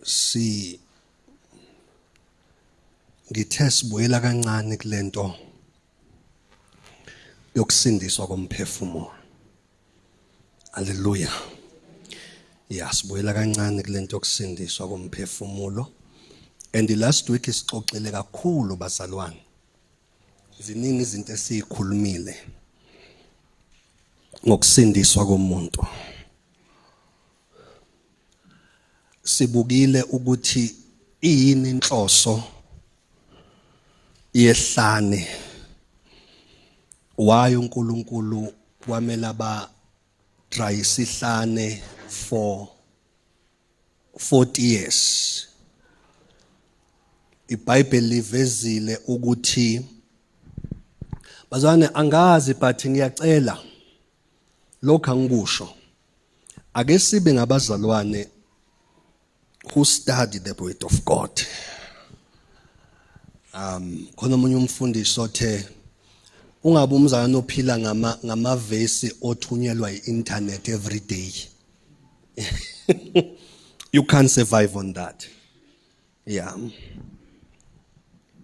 Si ngithe sibuyela kancane kulento yokusindiswa komphefumulo. Haleluya. Ya, sibuyela kancane kulento yokusindiswa komphefumulo. And last week sixoxile kakhulu bazalwane. Ziningi izinto esizikhulumile ngokusindiswa komuntu. Sibukile ukuthi iyini inhloso yehlane, why uNkulunkulu kwamela ba dry isihlane for 40 years. IBhayibheli livezile ukuthi bazwane, angazi, but ngiyacela lokho angikusho, ake sibe ngabazalwane who study the word of God. Khona omunye umfundisi othe ungabe umzalwane ophila ngamavesi othunyelwa i-internet every day. You can't survive on that. Yeah,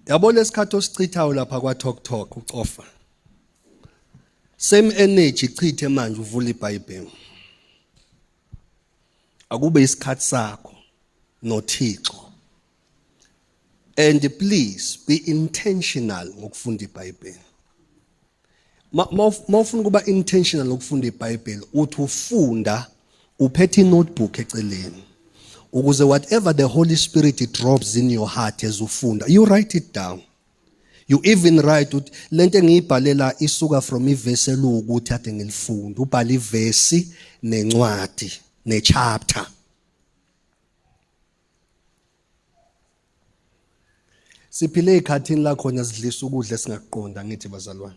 yabo, lesikhathi osichithayo lapha kwa Talk Talk ucofa, same energy chithe manje uvula iBhayibheli, akube isikhathi sakho noThixo. And please be intentional ngokufunda iBhayibheli. Mawufuna ukuba intentional ngokufunda iBhayibheli, uthi ufunda uphethe notebook eceleni, ukuze whatever the Holy Spirit drops in your heart as ufunda, you write it down. You even write ukuthi lento engiyibhalela isuka from ivesi elukuthi ade ngilifunda. Ubhala ivesi nencwadi nechapter. Siphile ezikhathini la khona sidlisa ukudla esingakuqonda, ngithi bazalwane.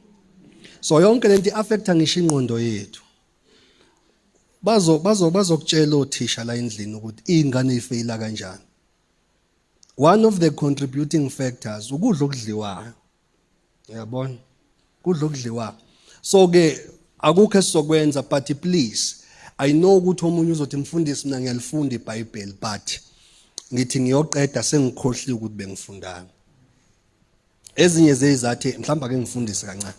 So yonke lento iaffecta ngisho ingqondo yethu. Bazo bazokutshela othisha la endlini ukuthi izingane ifeyila kanjani. One of the contributing factors ukudla okudliwayo, uyabona, kudla okudliwayo. So ke akukho esizokwenza, but please, I know ukuthi omunye uzothi, "Mfundisi, mina ngiyalifunda iBhayibheli, but ngithi ngiyoqeda sengikhohliwe ukuthi bengifundana." Ezinye zezathu, mhlawumbe ake ngifundise kancane,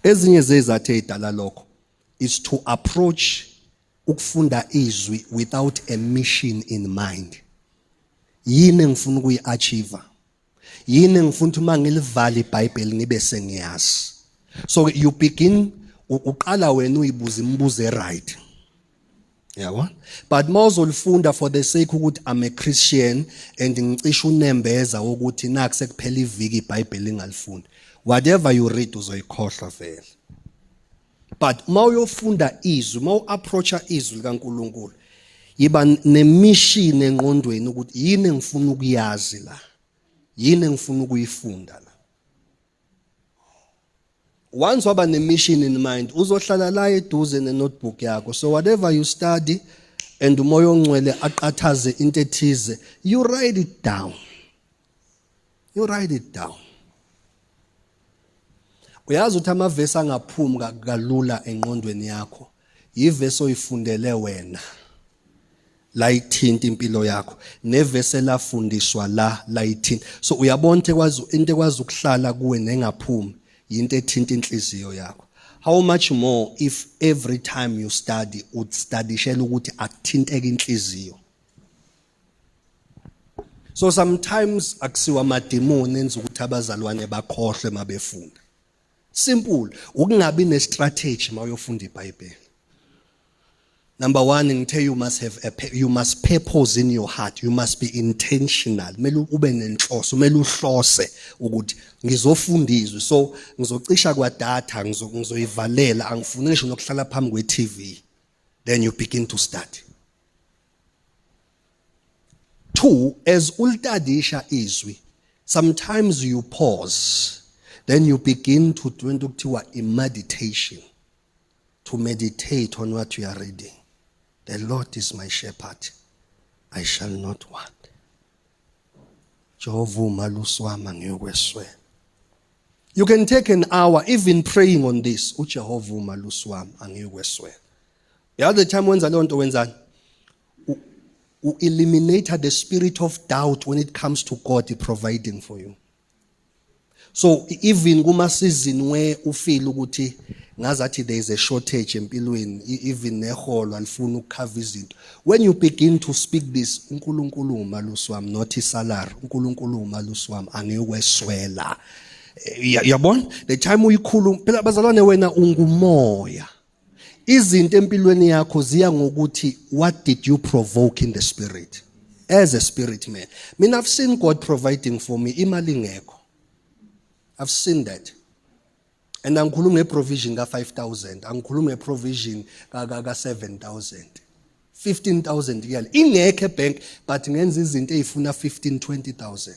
ezinye zezathu ezidala lokho is to approach ukufunda izwi without a mission in mind. Yini engifuna ukuyi-achieve? Yini engifuna ukuthi uma ngilivala iBhayibheli ngibe sengiyazi? So you begin, uqala wena uyibuza imibuzo e-right, yabo. But mawuzolifunda for the sake ukuthi I'm a Christian and ngicisha unembeza wokuthi naku sekuphela iviki iBhayibheli ingalifundi, whatever you read uzoyikhohlwa vele. But uma uyofunda izwi, uma uapproacha izwi likaNkuluNkulu, yiba nemission engqondweni ukuthi yini engifuna ukuyazi la, yini engifuna ukuyifunda la. Once waba nemission in mind, uzohlala la eduze ne-notebook yakho. So whatever you study and uMoya oNgcwele aqathaze into ethize, you write it down, you write it down. Uyazi ukuthi amavesi angaphumi kalula engqondweni yakho yivesi oyifundele wena la ithinta impilo yakho, nevesi elafundiswa la la ithinta. So uyabona into ekwazi ukuhlala kuwe nengaphumi yinto ethinta inhliziyo yakho. How much more if every time you study ustudishela ukuthi akuthinteke inhliziyo? So sometimes akusiwa amadimoni enza ukuthi abazalwane bakhohlwe mabefunda. Simple, ukungabi nestrategy mawuyofunda iBhayibheli. Number 1, ngithe you must purpose in your heart. You must be intentional. Kumele ube nenhloso, kumele uhlose ukuthi ngizofunda izwi, so ngizocisha kwa data, ngizoyivalela, angifuni ngisho nokuhlala phambi kwe TV. Then you begin to study. Two, as ulitadisha izwi, sometimes you pause, then you begin to do into kuthiwa i-meditation, to meditate on what you are reading. The Lord is my shepherd, I shall not want. Jehova umalusi wami, angiyokweswela. You can take an hour even praying on this: uJehova umalusi wami, angiyokweswela. Yazi the time wenza leyo nto wenzani? U-eliminate the spirit of doubt when it comes to God providing for you. So even kuma season where ufeel ukuthi ngazathi there is a shortage empilweni, even neholo alifuni ukucover izinto, when you begin to speak this, uNkulunkulu umalusi wami, not isalary, uNkulunkulu umalusi wami, angiyokweswela. Yabona the time uyikhuluma phela bazalwane, wena ungumoya. Izinto empilweni yakho ziya ngokuthi what did you provoke in the spirit as a spirit man. Mina, I've seen God providing for me imali ingekho. I've seen that. And angikhulumi ngeprovision ka5000, angikhulumi ngeprovision ka 7000, 15,000 kuyale ingekho ebank, but ngenza izinto ezifuna 15 20,000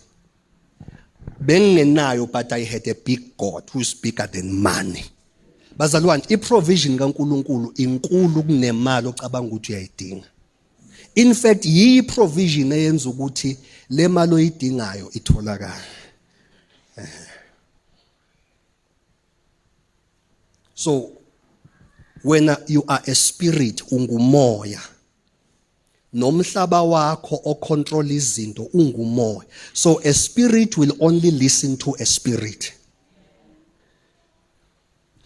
bengingenayo, but I had a big God who is bigger than money. Bazalwane, iprovision kaNkuluNkulu inkulu kunemali ocabanga ukuthi uyayidinga. In fact, yi provision eyenza ukuthi le mali oyidingayo itholakale. So wena, you are a spirit, ungumoya, nomhlaba wakho ocontrol izinto ungumoya. So a spirit will only listen to a spirit.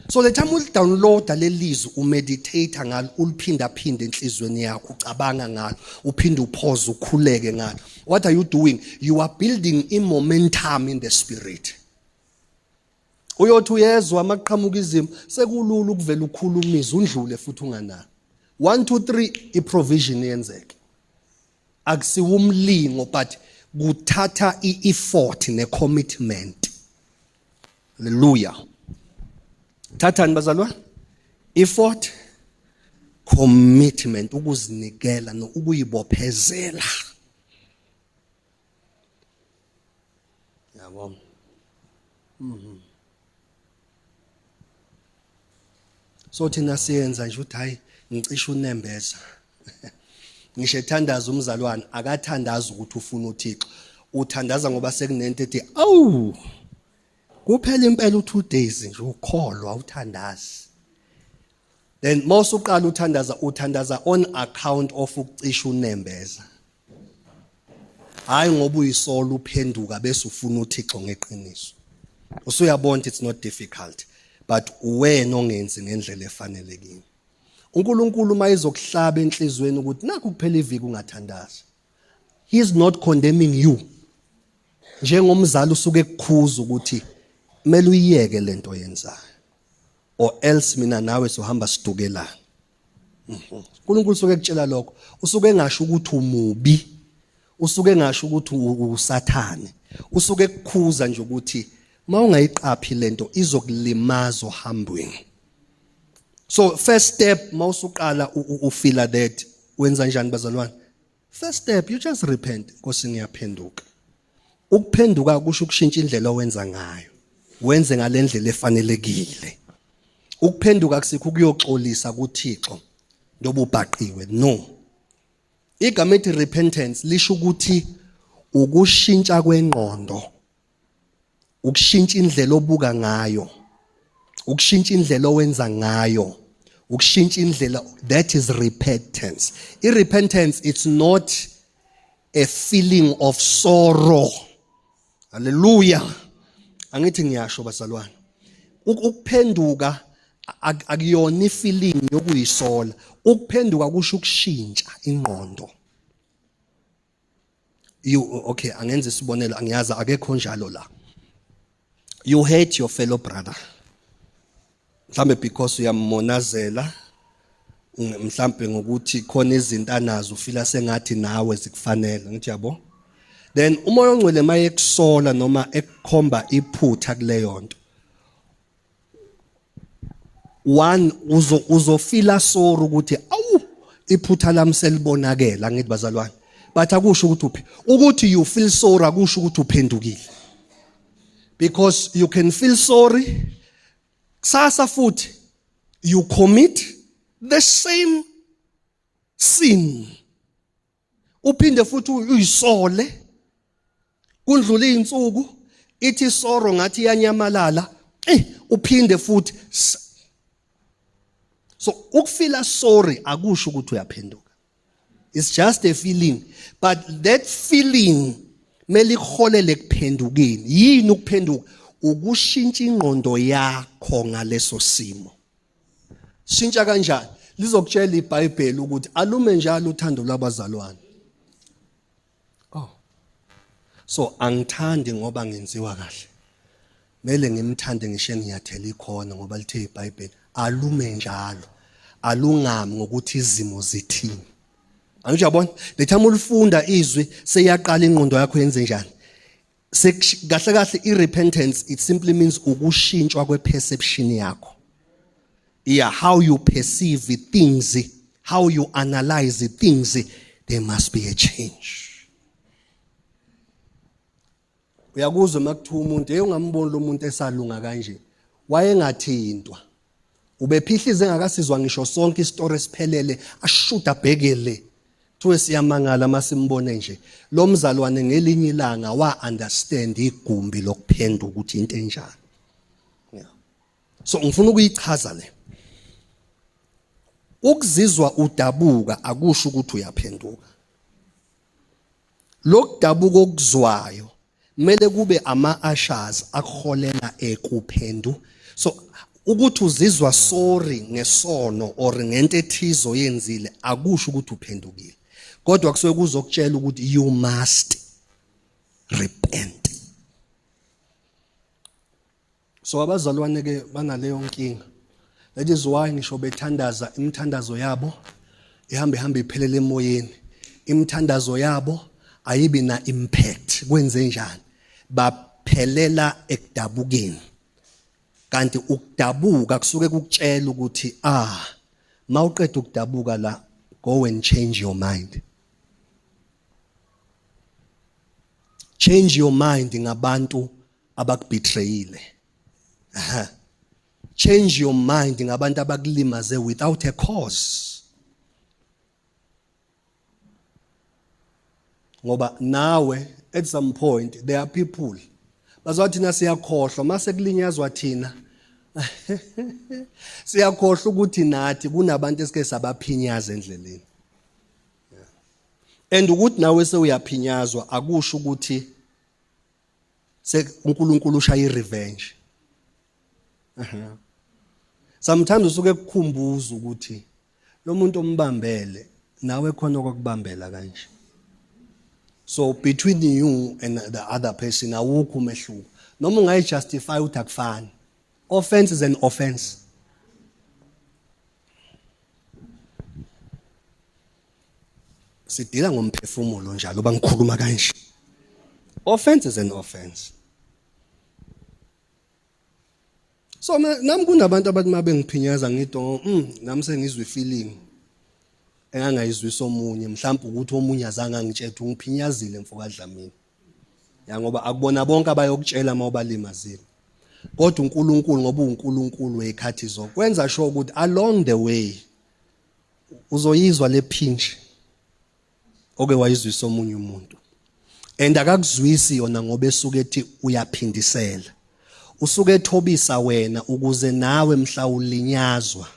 So the time ulidownloada lelizwi, umeditate ngalo, uliphinda phinde enhlizweni yakho, ucabanga ngalo, uphinde upause, ukhuleke ngalo, what are you doing? You are building i momentum in the spirit. Uyothi uyezwa amaqhamuka izimo, sekulula ukuvela ukhulumiza undlule futhi unganaki. 1 2 3, iprovision yenzeke. Akusiwo umlingo, but kuthatha i-effort ne-commitment. Haleluya! Thathani bazalwane, effort, commitment, ukuzinikela nokuyibophezela, yabo. So thina siyenza nje ukuthi hayi, ngicisha unembeza. Ngisho ethandaza umzalwane, akathandaza ukuthi ufuna uThixo, uthandaza ngoba sekunento ethi awu, kuphela impela u2 days nje ukholwa uthandaza. Then mawusuqala uthandaza, uthandaza on account of ukucisha unembeza, hayi ngoba uyisola uphenduka bese ufuna uThixo ngeqiniso. Usuyabona, it's not difficult, but wena ongenzi ngendlela efanelekile. uNkulunkulu uma ezokuhlaba enhlizweni ukuthi nakhu kuphela iviki ungathandazi, he is not condemning you. Njengomzali usuke ekukhuza ukuthi kumele uyiyeke lento oyenzayo, or else mina nawe sohamba sidukelana. uNkulunkulu usuke ekutshela lokho, usuke engasho ukuthi umubi, usuke engasho ukuthi usathane, usuke ekukhuza nje ukuthi mawungayiqaphi lento izokulimaza ohambweni. So first step, mawusuqala ufeel that, wenza njani bazalwane? First step, you just repent. Nkosi, ngiyaphenduka. Ukuphenduka kusho ukushintsha indlela owenza ngayo, wenze ngalendlela efanelekile. Ukuphenduka kusikho ukuyoxolisa kuThixo ndoba ubhaqiwe, no. Igama ethi repentance lisho ukuthi ukushintsha kwengqondo, ukushintsha indlela obuka ngayo, ukushintsha indlela owenza ngayo, ukushintsha indlela. That is repentance. I-repentance, it's not a feeling of sorrow. Hallelujah! Angithi ngiyasho bazalwane, ukuphenduka akuyona ifeeling yokuyisola. Ukuphenduka kusho ukushintsha ingqondo. You okay, angenza isibonelo, angiyazi akekho njalo la. You hate your fellow brother, mhlambe because uyammonazela, mhlambe ngokuthi khona izinto anazo ufila sengathi nawe zikufanele, ngithi yabo. Then uMoya oNgcwele maye kusola noma ekukhomba iphutha kuleyo nto, one, uzofila sorry ukuthi awu, iphutha lami selibonakela, ngithi bazalwane. But akusho ukuthi uphi ukuthi you feel sorry, akusho ukuthi uphendukile, because you can feel sorry, kusasa futhi you commit the same sin, uphinde futhi uyisole, kundlula izinsuku, ithi sorrow ngathi iyanyamalala, uphinde futhi. So ukufila sorry akusho ukuthi uyaphenduka. It's just a feeling, but that feeling mele ikuholele ekuphendukeni. Yini ukuphenduka? Ukushintsha ingqondo yakho ngaleso simo. Shintsha kanjani? Lizokutshela iBhayibheli ukuthi alume njalo uthando lwabazalwane. Oh. So angithandi ngoba ngenziwa kahle. Mele ngimthande ngisho engiyathela ikhona ngoba lithe iBhayibheli alume njalo. Alungami ngokuthi izimo zithini. Angisho yabona? The time ulifunda izwi seyaqala ingqondo yakho yenze njani? Kahle kahle i-repentance it simply means ukushintshwa kwe-perception yakho. Yeah, how you perceive things, how you analyze things, there must be a change. Uyakuzwa makuthiwa umuntu hey ungamboni lo muntu esalunga kanje wayengathintwa ubephihlize engakasizwa ngisho sonke isitori esiphelele ashuda abhekele Kuthiwe siyamangala masimbone nje lo mzalwane ngelinye ilanga wa understand igumbi lokuphenduka ukuthi into enjani. Yeah. So ngifuna ukuyichaza le. Ukuzizwa udabuka akusho ukuthi uyaphenduka. Lokudabuka okuzwayo kumele kube ama-ushers akuholela ekuphendu. So ukuthi uzizwa sorry ngesono or ngento ethize oyenzile akusho ukuthi uphendukile. Kodwa kusuke kuzokutshela ukuthi you must repent. So abazalwane ke banaleyo nkinga. That is why ngisho bethandaza imithandazo yabo ihambe ihambe iphelele emoyeni. Imithandazo yabo ayibi na impact kwenze njani? Baphelela ekudabukeni. Kanti ukudabuka kusuke kukutshela ukuthi ah mawuqeda ukudabuka la go and change your mind. Change your mind ngabantu abakubetrayile. Aha. Change your mind ngabantu abakulimaze without a cause. Ngoba nawe at some point there are people bazothi thina siyakhohlwa mase kulinyazwa thina siyakhohlwa ukuthi nathi kunabantu esike sabaphinyaza endleleni. And ukuthi nawe sewuyaphinyazwa akusho ukuthi uNkulunkulu ushaya irevenge. Sometimes usuke kukhumbuza ukuthi lo muntu ombambele nawe khona okubambela kanje. So between you and the other person awukho umehluko. Noma ungayijustify ukuthi akufani. Offense is an offense. Sidila ngomphefumulo njalo bangikhuluma kanje. Offense is an offense. So nami kunabantu abathi uma bengiphinyaza ngithi oh, nami sengizwe feeling engangayizwisa omunye mhlawumbe ukuthi omunye azange angitshele ukuthi ungiphinyazile mfoka Dlamini. Ya ngoba akubona bonke abayokutshela uma ubalimazile. Kodwa uNkulunkulu ngoba uNkulunkulu wezikhathi zonke kwenza sure ukuthi along the way uzoyizwa le pinch oke wayizwisa omunye umuntu. And akakuzwisi yona ngoba esuke ethi uyaphindisela. Usuke ethobisa wena ukuze nawe mhla ulinyazwa.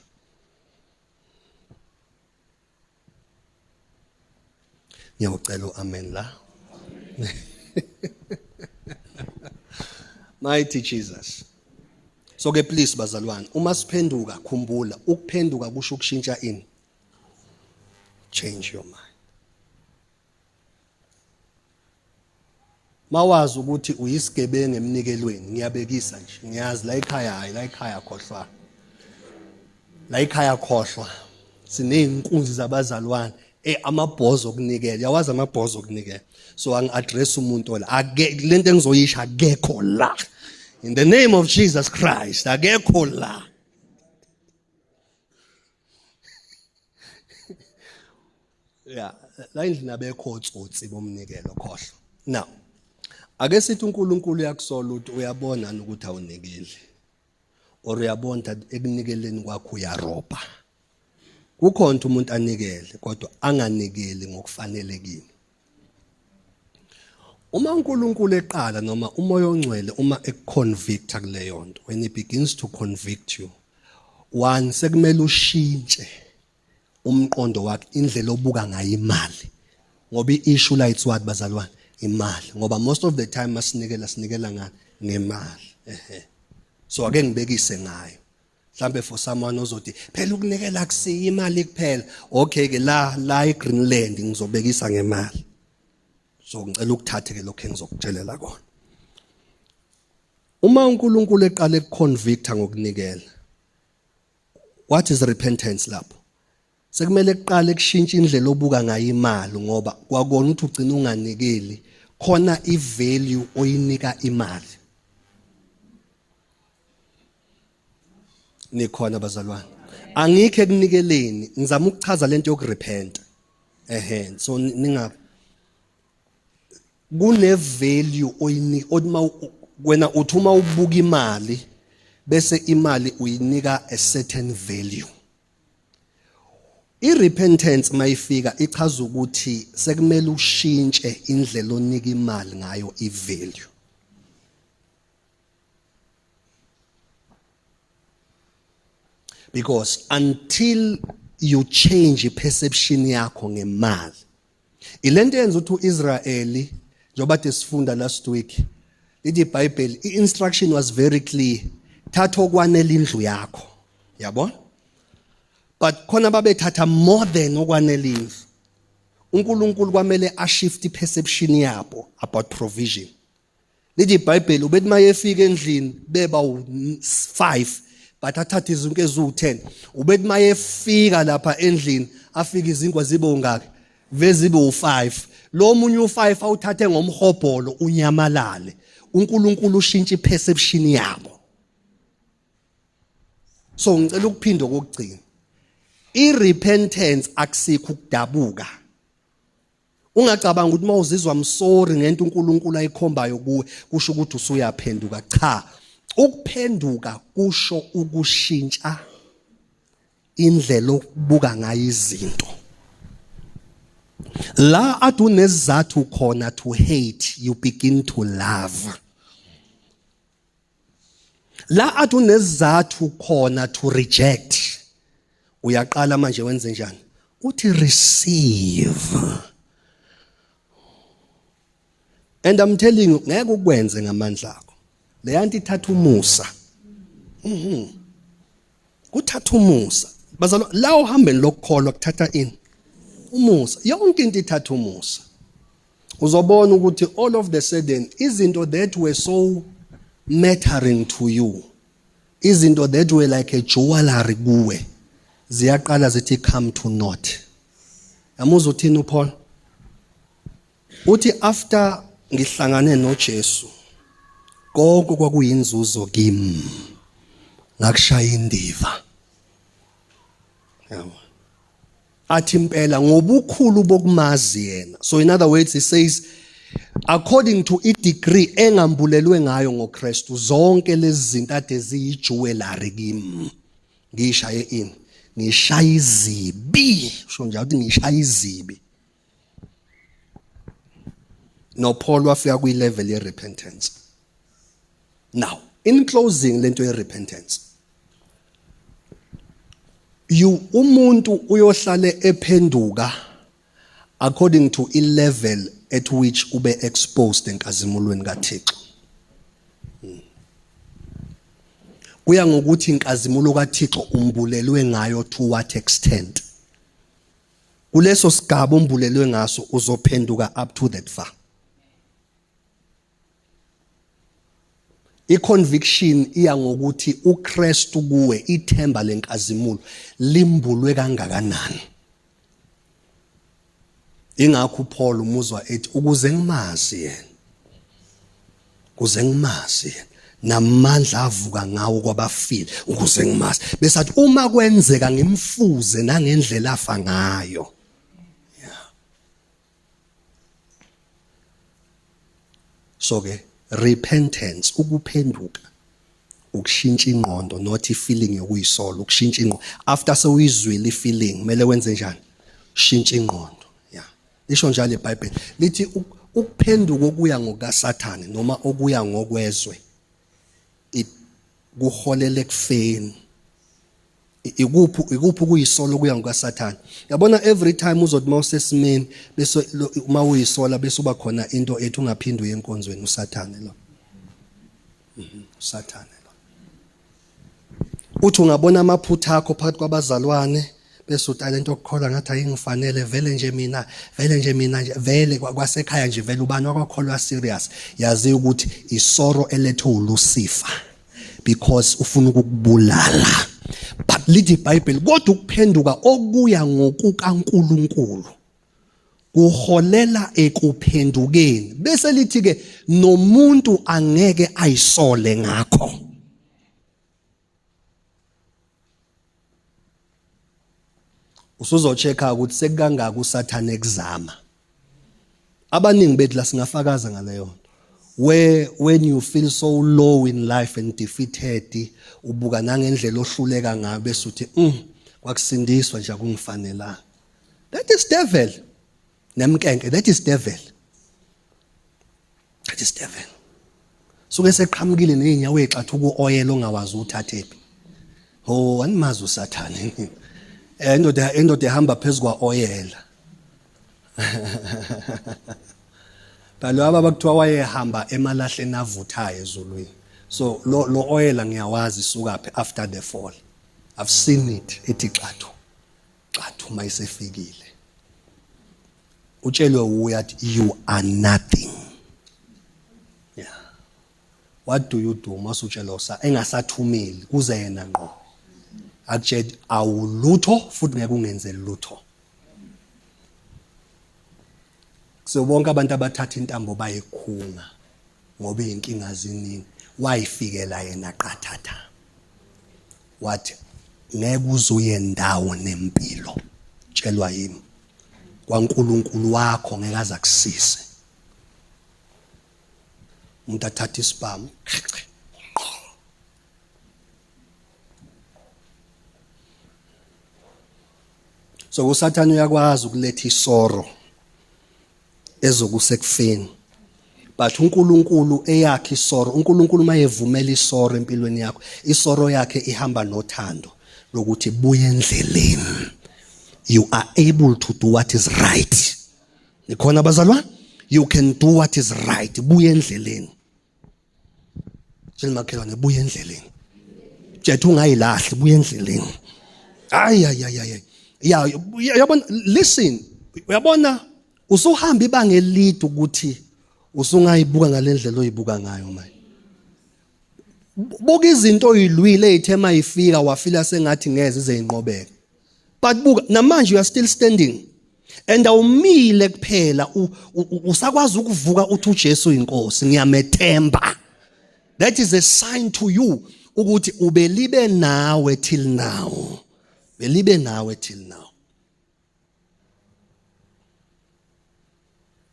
Ngiyawucela uamen la. Mighty Jesus. So ke please bazalwane, uma siphenduka khumbula ukuphenduka kusho ukushintsha ini. Change your mind. Mawazi ukuthi uyisigebengu emnikelweni, ngiyabekisa nje. Ngiyazi la ekhaya hayi la ekhaya khohlwa. La ekhaya khohlwa. Sinezinkunzi zabazalwane amabhozo okunikela. Yawazi amabhozo okunikela. So angi-address umuntu la. Ake lento engizoyisho akekho la. In the name of Jesus Christ, akekho la. Yeah, la endlini abekho otsotsi bomnikelo khohlwa. Now, ake sithi uNkulunkulu uyakusola ukuthi uyabona ukuthi awunikeli. Or uyabona ukuthi ekunikeleni kwakho uyarobha. Kukhona umuntu anikele kodwa anganikeli ngokufanelekile. Uma uNkulunkulu eqala noma uMoya oNgcwele uma ekuconvicta kuleyo nto, when he begins to convict you, One, sekumele ushintshe umqondo wakhe, indlela obuka ngayo imali, ngoba i-issue la it's what, bazalwane? Imali. Ngoba most of the time masinikela, sinikela ngani? Ngemali. Ehe, so ake ngibekise ngayo mhlambe for someone ozothi phela ukunikela akusiyo imali kuphela. Okay ke, la eGreenland ngizobekisa ngemali, so ngicela ukuthathe ke lokho engizokutshelela kona. Uma uNkulunkulu eqala ekuconvicta ngokunikela, what is repentance lapho? Sekumele kuqale kushintshe indlela obuka ngayo imali, ngoba kwakona ukuthi ugcina unganikeli khona ivalue oyinika imali. Nikhona bazalwane? Angikho ekunikeleni, ngizama ukuchaza lento yokurepent. Ehe, so ninga kune value oyinika othi wena uthi uma ubuka imali bese imali uyinika a certain value. I-repentance mayifika ichaza ukuthi sekumele ushintshe indlela onika imali ngayo i-value, because until you change i-perception yakho ngemali, ilento yenza ukuthi uIsraeli, njengoba kade sifunda last week, lithi iBhayibheli i-instruction was very clear: thatha okwanela indlu yakho, yabo. But khona babethatha more than okwanela indlu. uNkulunkulu kwamele ashift iperception yabo about provision. Lithi iBhayibheli ubethi mayefika endlini beba u5, but athathe izinto eziwu10. Ubethi mayefika lapha endlini afika izinkwa zibe ungaki? Vezibe u5. Lo munye u5 awuthathe ngomhobholo unyamalale. uNkulunkulu ushintsha iperception yabo. So ngicela ukuphinda okugcina, i-repentance akusikho ukudabuka. Ungacabanga ukuthi uma uzizwa msorry ngento uNkulunkulu ayikhombayo kuwe kusho ukuthi usuyaphenduka. Cha, ukuphenduka kusho ukushintsha indlela okubuka ngayo izinto. La ade unesizathu khona to hate, you begin to love. La athi unesizathu khona to reject, uyaqala manje wenze njani? Uthi receive. And I'm telling you, ngeke ukwenze ngamandla akho leyanto, ithatha umusa. Kuthatha umusa, bazalwa. La uhambeni lokukholwa kuthatha ini? Umusa. Yonke into ithatha umusa. Uzobona ukuthi all of the sudden izinto that were so mattering to you, izinto that were like a jewelry kuwe, ziyaqala zithi come to naught. Yamuzwa uthini uPaul? Uthi after ngihlangane noJesu, konke kwakuyinzuzo kimi ngakushaya indiva, yabo. Athi impela ngobukhulu bokumazi yena. So in other words, he says according to i-degree engambulelwe ngayo ngoKristu, zonke lezi zinto ade ziyijewelry kimi ngishaye ini? Ngishaya izibi. Usho njalo ukuthi ngishaya izibi. No Paul wafika kwi level ye repentance. Now, in closing, lento ye repentance, you umuntu uyohlale ephenduka according to i level at which ube exposed enkazimulweni kaThixo. Kuya ngokuthi inkazimulo kaThixo umbulelwe ngayo to what extent. Kuleso sigaba umbulelwe ngaso uzophenduka up to that far. I-conviction iya ngokuthi uKristu kuwe, ithemba lenkazimulo, limbulwe kangakanani. Ingakho uPaul umuzwa ethi ukuze ngimazi yena, kuze ngimazi yena namandla avuka ngawo kwabafile, ukuze ngimazi, bese athi uma kwenzeka ngimfuze nangendlela afa ngayo. Yeah, so ke repentance, ukuphenduka, ukushintsha ingqondo, not i-feeling yokuyisola, ukushintsha ingqondo. After sewuyizwile i-feeling, kumele wenze njani? Shintsha ingqondo. Yeah, lisho njalo iBhayibheli, lithi ukuphenduka okuya ngokaSathane noma okuya ngokwezwe kuholela ekufeni. Ikuphi ukuyisola kuya ngokaSathane. Yabona, every time uzothi mawusesimeni bese uma uyisola bese uba khona into ethi ungaphinde uye enkonzweni, uSathane lo. Usathane lo. Uthi ungabona amaphutha akho phakathi kwabazalwane bese uthi lento okukholwa ngathi ayingifanele vele nje mina, vele nje mina nje vele kwasekhaya nje vele ubani wakwakholwa serious. Yazi ukuthi isoro elethwe uLucifer because ufuna ukukubulala. But lithi iBhayibheli, kodwa ukuphenduka okuya ngokukaNkuluNkulu kuholela ekuphendukeni, bese lithi ke nomuntu angeke ayisole ngakho. Usuzochecka ukuthi sekukangaka uSathane ekuzama. Abaningi bethu la singafakaza ngaleyo nto. Where when you feel so low in life and defeated, ubuka nangendlela ohluleka ngayo bese uthi kwakusindiswa nje akungifanelanga. That is devil. Nemkenke, that is devil. That is devil. Suke seqhamukile nezinyawo exathu ku-oil ongawazi uthathephi. Oh, animazi uSathane. Indoda ehamba phezulu kwa-oyela. Balo baba kuthiwa wayehamba emalahleni avuthayo ezulwini. So lo oyela ngiyawazi isukaphi after the fall. I've seen it ethi xathu. Xathu mayisefikile. Utshelwe uya athi you are nothing. Yeah. What do you do masutshelwa usa engasathumeli kuze yena ngqo. Akutshela awulutho futhi ngeke ungenze lutho. So bonke abantu abathatha intambo bayikhunga ngoba izinkinga ziningi, wayifikela yena qathatha. Wathi ngeke uzuye ndawo nempilo, tshelwa yimi kwaNkuluNkulu wakho ngeke aze akusise. Umuntu athatha isibhamu. So uSathane uyakwazi ukuletha isoro ezokusekufeni, but uNkulunkulu eyakhe isoro, uNkulunkulu mayevumela isoro empilweni yakho, isoro yakhe ihamba nothando lokuthi buye endleleni. You are able to do what is right. Nikhona bazalwane? You can do what is right. Buye endleleni. Tshela makhelwane, buye endleleni. Jethu ungayilahli, buye endleleni. Ay ay ay ay. Ya, uyabona, listen, uyabona usuhamba ibanga elide ukuthi usungayibuka ngalendlela oyibuka ngayo manje. Buka izinto oyilwile ezithe mayifika wafila sengathi ngeze ize inqobeke. But buka namanje you are still standing. And awumile kuphela, usakwazi ukuvuka uthi uJesu uyinkosi, ngiyamethemba. That is a sign to you ukuthi ubelibe nawe till now. Belibe nawe till now.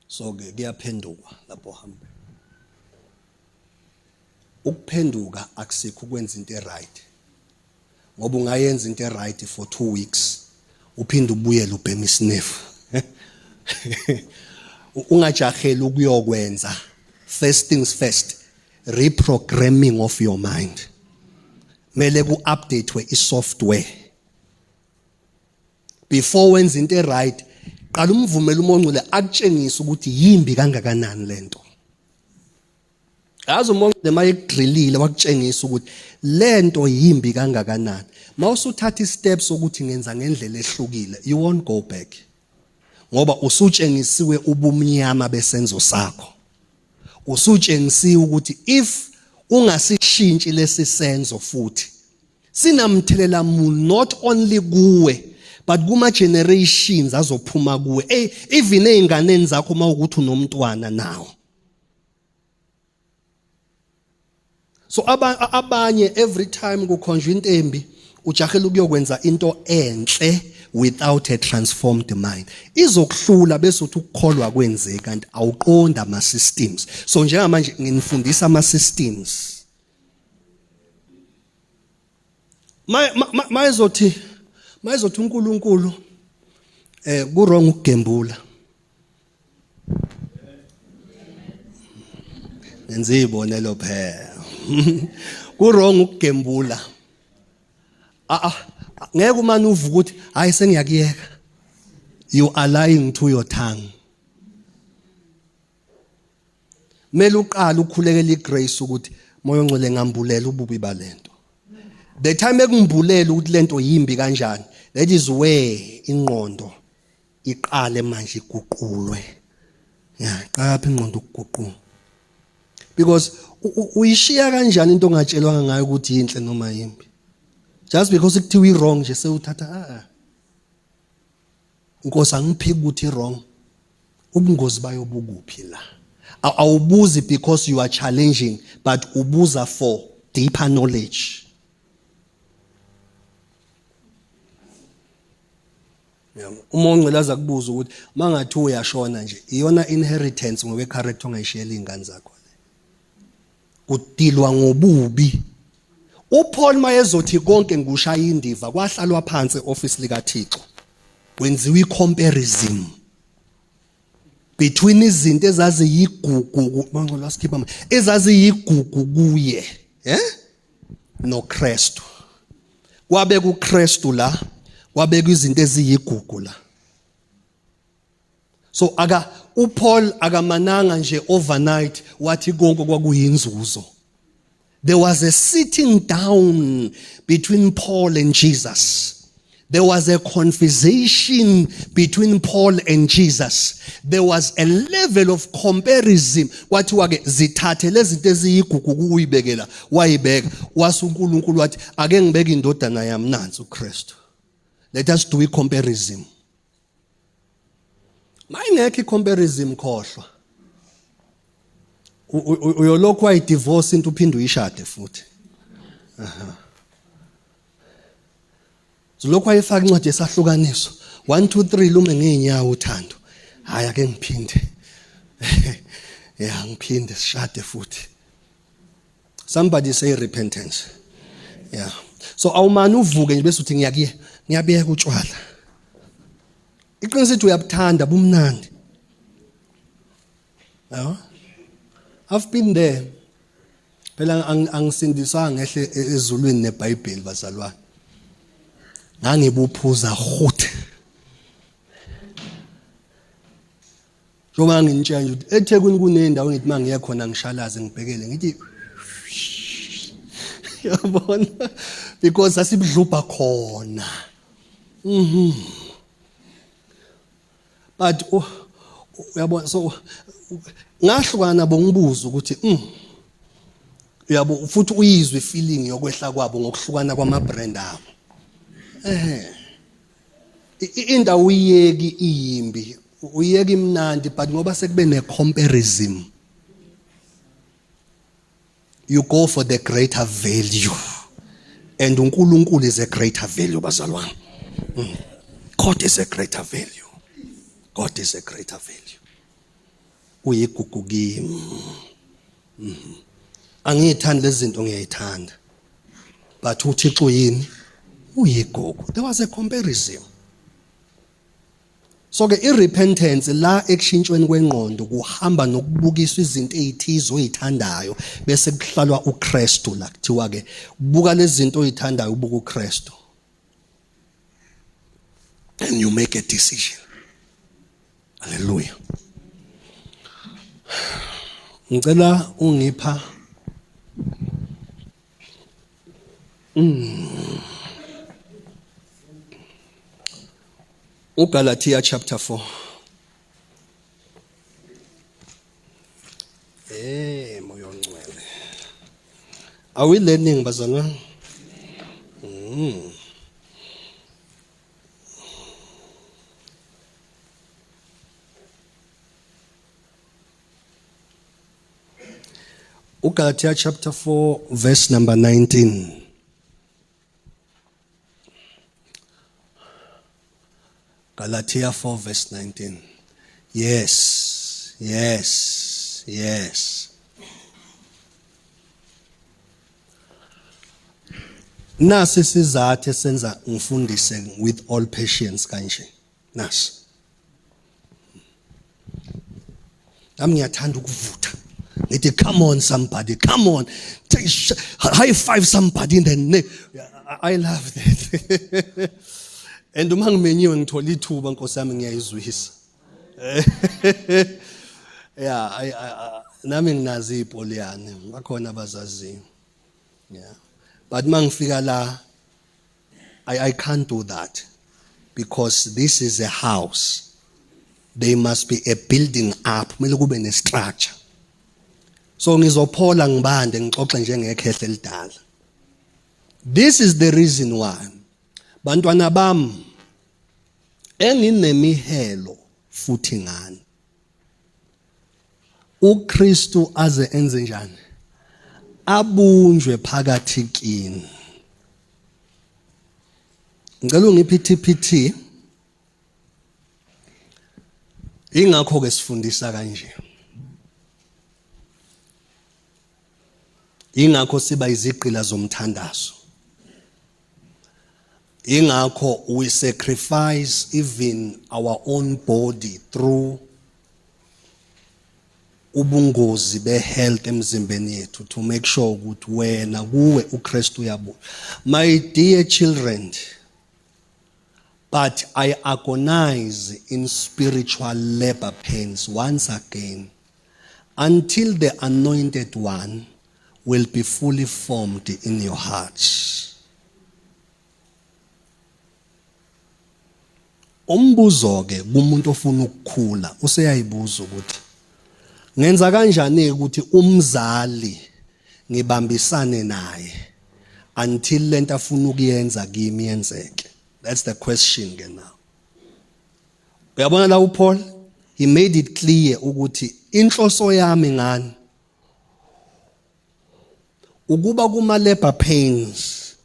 So ke kuyaphenduka lapho hambe. Ukuphenduka akusikho ukwenza into eright. Ngoba ungayenza into eright for 2 weeks uphinde ubuyele ubhema isniff. Ungajaheli ukuyokwenza. First things first, reprogramming of your mind. Mele ku-updatewe i-software. Before wenza into eright, qala umvumele uMongcwele akutshengise ukuthi yimbi kangakanani lento. Yazi uMongcwele mayekudrillile wakutshengisa ukuthi lento yimbi kangakanani. Mawusuthatha isteps sokuthi ngenza ngendlela ehlukile, you won't go back. Ngoba usutshengisiwe ubumnyama besenzo sakho. Usutshengisiwe ukuthi if ungasishintshi lesi senzo futhi sinamthelela muni not only kuwe but kuma generations azophuma kuwe, even ezinganeni zakho mawukuthi unomntwana nawo. So abanye every time kukhonjwa intembi ujahela ukuyokwenza into enhle without a transformed mind. Izokuhlula bese uthi ukukholwa kwenzeka kanti awuqonda ama systems. So njengamanje nginifundisa ama systems. Mayizothi uNkulunkulu ku wrong ukugembula. Nenza izibonelo phela. Ku wrong ukugembula. Ngeke umane uvuke ukuthi hayi sengiyakuyeka. You are lying to your tongue. Mele uqale ukhulekela igrace ukuthi moya ongcwele ngambulela ububi balento. The time ekumbulela ukuthi lento yimbi kanjani, that is where ingqondo iqale manje iguqulwe. Ya, qapha ingqondo ukuguqula. Because uyishiya kanjani into ongatshelwanga ngayo ukuthi yinhle noma yimbi? Just because kuthiwa i-wrong nje sewuthatha a a. Nkosi angiphiki ukuthi wrong. Ubungozi bayo bukuphi la? Awubuzi because you are challenging but ubuza for deeper knowledge. Uma ongcwele aza kubuza ukuthi mangathi uyashona nje iyona inheritance ngokwe character ongayishiyela izingane zakho le. Kudilwa ngobubi. UPaul mayezothi konke ngikushaya indiva kwahlalwa phansi eoffice likaThixo. Kwenziwa icomparison between izinto ezaziyigugu mangcolo asikhipha ezaziyigugu kuye eh noKristu. Kwabeka uKristu la, kwabeka izinto eziyigugu la. So aka uPaul akamananga nje overnight wathi konke kwakuyinzuzo. There was a sitting down between Paul and Jesus. There was a conversation between Paul and Jesus. There was a level of comparison. Kwathiwa ke zithathe lezi zinto eziyigugu kuyibekela wayibeka. Wase uNkulunkulu wathi ake ngibeke indodana yami nansi uKristu. Let us do a comparison. Mayingekho i-comparison khohlwa. Uyolokhu wayidivorce into uphinde uyishade futhi. Aha. Zilokhu wayefaka incwadi yesahlukaniso. 1 2 3 lume ngeenyawo uthando. Hayi ake ngiphinde. Yeah, ngiphinde sishade futhi. Somebody say repentance. Yeah. So awumane uvuke nje bese uthi ngiyakuye, ngiyabeka utshwala. Iqiniso ithi uyabuthanda bumnandi. Yabo? I've been there. Phela angisindiswanga ngehle ezulwini neBhayibheli bazalwane. Ngangibuphuza rhuthe. Njengoba nginitshela nje ukuthi eThekwini kunendawo ngithi mangiye khona ngishalaze ngibhekele ngithi yabona because sasibudlubha khona. Mhm. But uyabona so ngahlukana nabo ngibuza ukuthi uyabo futhi uyizwe feeling yokwehla kwabo ngokuhlukana kwama brand abo. Eh. Indawo uyiyeki iyimbi uyiyeka imnandi but ngoba sekube ne comparison you go for the greater value and uNkulunkulu is a greater value bazalwane. God is a greater value. God is a greater value. Uyigugu kimi. Angiyithandi lezi zinto ngiyayithanda. But uThixo yini? Uyigugu. There was a comparison. So ke irepentance la ekushintshweni kwengqondo kuhamba nokubukiswa izinto ezithize oyithandayo bese kuhlalwa uKristu la kuthiwa ke buka lezi zinto oyithandayo ubuka uKristu. And you make a decision. Hallelujah. Ngicela ungipha uGalatia chapter 4. Eh moya ongcwele. Are we learning bazalwane? uGalatia chapter 4 verse number 19. Galatia 4 verse 19. Yes, yes, yes. Nasi isizathu esenza ngifundise with all patience kanje. Nasi. Nami ngiyathanda ukuvutha. Ngithi come on somebody, come on. Take high five somebody in the neck. I love that. And uma ngimenyiwe ngithola ithuba, Nkosi yami, ngiyayizwisa. Yeah, nami nginazi ipoliyane, bakhona abazaziyo. Yeah. But mangifika la, I can't do that because this is a house. There must be a building up, kumele kube ne structure. So ngizophola ngibande ngixoxe njengekhehle elidala. This is the reason why, bantwana bami, enginemihelo futhi ngani uKristu aze enze njani, abunjwe phakathi kini. Ngicela ungiphe iTPT. Ingakho ke sifundisa kanje, ingakho siba izigqila zomthandazo, ingakho we sacrifice even our own body through ubungozi behealth emzimbeni yethu to make sure ukuthi wena kuwe uKristu uyabuya. My dear children, but I agonize in spiritual labor pains once again until the anointed one will be fully formed in your hearts. Umbuzo ke kumuntu ofuna ukukhula useyayibuza ukuthi ngenza kanjani ukuthi umzali ngibambisane naye until lento afuna ukuyenza kimi yenzeke. That's the question ke now. Uyabona la, uPaul, he made it clear ukuthi inhloso yami ngani ukuba kuma labor pains,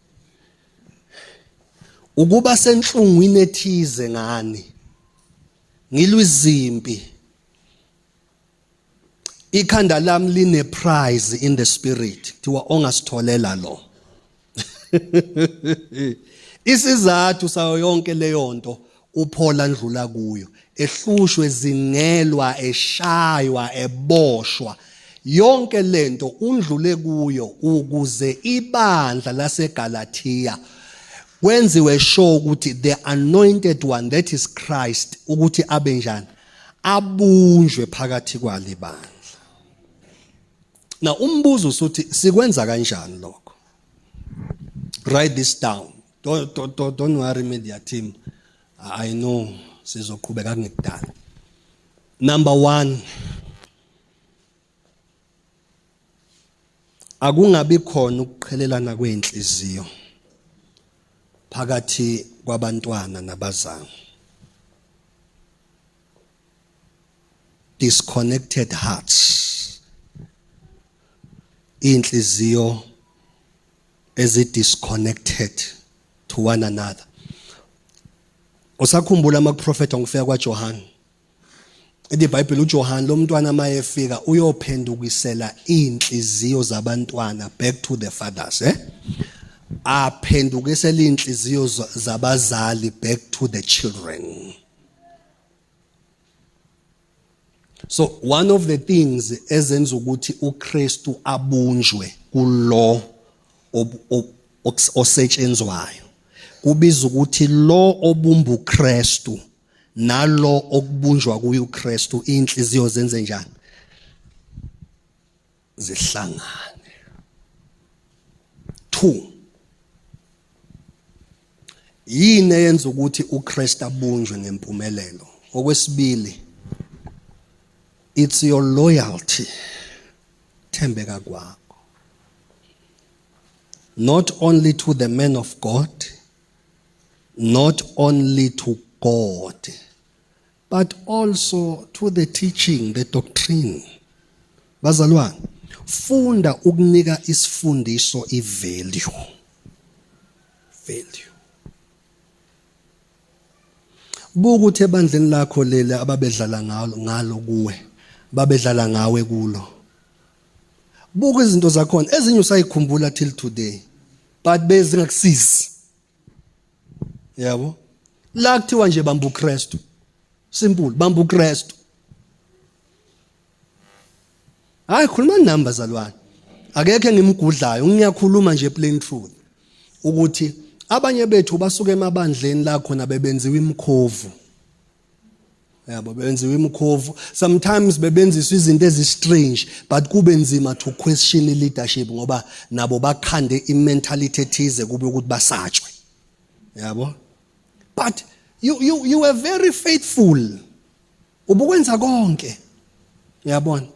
ukuba senhlungwini ethize ngani, ngilwa izimpi, ikhanda lami line prize in the spirit, kuthiwa ongasitholela lo. Isizathu sayo yonke leyo nto uPaul andlula kuyo, ehlushwe, zingelwa, eshaywa, eboshwa, yonke lento undlule kuyo ukuze ibandla laseGalatia kwenziwe sure ukuthi the anointed one, that is Christ, ukuthi abe njani, abunjwe phakathi kwalibandla. Na umbuzo usuthi sikwenza kanjani lokho? Write this down. Don't worry, media team, I know sizoqhubeka kungekudala. Number 1, akungabi khona ukuqhelelana kwenhliziyo phakathi kwabantwana nabazali. Disconnected hearts, inhliziyo ezi disconnected to one another. Usakhumbula amaprofeta ngifika kwaJohn? Ithi iBhayibheli uJohn lo mntwana mayefika uyophendukisela inhliziyo zabantwana back to the fathers, aphendukisela inhliziyo zabazali back to the children. So one of the things ezenza ukuthi uKristu abunjwe kulo osetshenzwayo kubiza ukuthi lo obumba uKristu nalo okubunjwa kuyo uKristu, inhliziyo zenze njani? Zihlangane. 2, yini eyenza ukuthi uKristu abunjwe ngempumelelo? Okwesibili, it's your loyalty, thembeka kwakho, not only to the man of God, not only to God, but also to the teaching, the doctrine. Bazalwane, funda ukunika isifundiso ivalue, value. Buka ukuthi ebandleni lakho leli ababedlala ngalo kuwe, babedlala ngawe kulo. Buka izinto zakhona, ezinye usayikhumbula till today, but bezingakusizi, yabo. La kuthiwa nje bamba uKristu, simple, bamba uKristu. Hayi, khuluma nami bazalwane, akekho engimgudlayo, ngiyakhuluma nje plain truth. Ukuthi abanye bethu basuke emabandleni la khona bebenziwa imikhovu. Yabo, benziwa imikhovu. Sometimes bebenziswa izinto ezi-strange, but kube nzima to question i-leadership ngoba nabo bakhande i-mentality ethize kube ukuthi basatshwe. Yabo? But you were very faithful. Ubukwenza konke. Uyabona?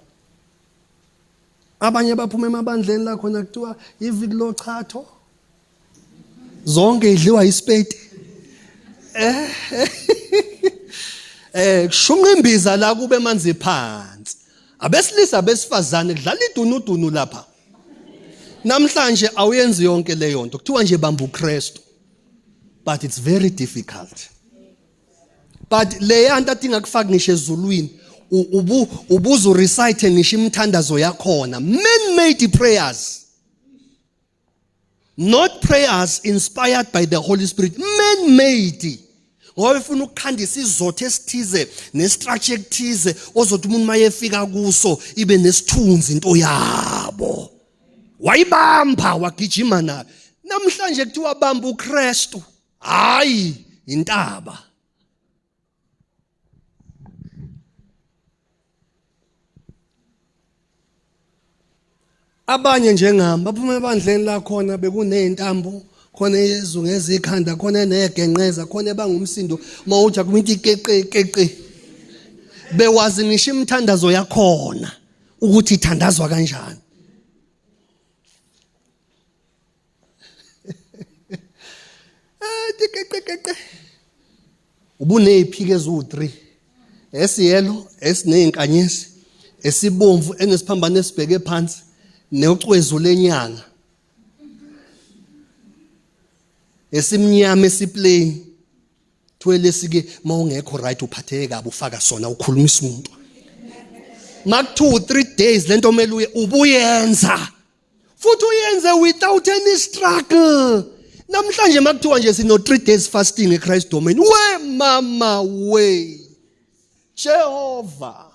Abanye baphuma emabandleni la khona kuthiwa iviki lochatho. Zonke idliwa isipeti. Kushunqa imbiza la kube manzi phansi. Abesilisa besifazane kudlala idunudunu lapha. Namhlanje awuyenzi yonke leyo nto. Kuthiwa nje bamba uKristu. But it's very difficult. But leya nto athi ingakufaki ngisho ezulwini, ubuzo recite ngisho imithandazo yakhona, man made prayers, not prayers inspired by the Holy Spirit, man made, ngoba efuna ukukhandisa isizotho esithize nestructure ekuthize ozothi umuntu mayefika kuso ibe nesithunzi into yabo. Wayibamba wagijima nayo. Namhlanje kuthiwa bamba uKristu, hayi intaba. Abanye njengami baphuma ebandleni lakhona bekunezintambo khona, ezungeza ikhanda khona, enegenqeza khona, ebangumsindo mawuthi akuminti keqe keqe, bewazi ngisho imithandazo yakhona ukuthi ithandazwa kanjani. Keqe ubuneziphike eziwu3, esiyelo esinezinkanyezi, esibomvu enesiphambano esibheke phansi, necwezu lenyanga, esimnyama esiplain. Thwele sike mawungekho right, uphatheke kabi, ufaka sona ukhulumisa umuntu. Makuthiwa 3 days lento omele uye ubuyenza futhi uyenze without any struggle. Namhlanje makuthiwa nje sino 3 days fasting eChrist Domain, we mama we Jehova.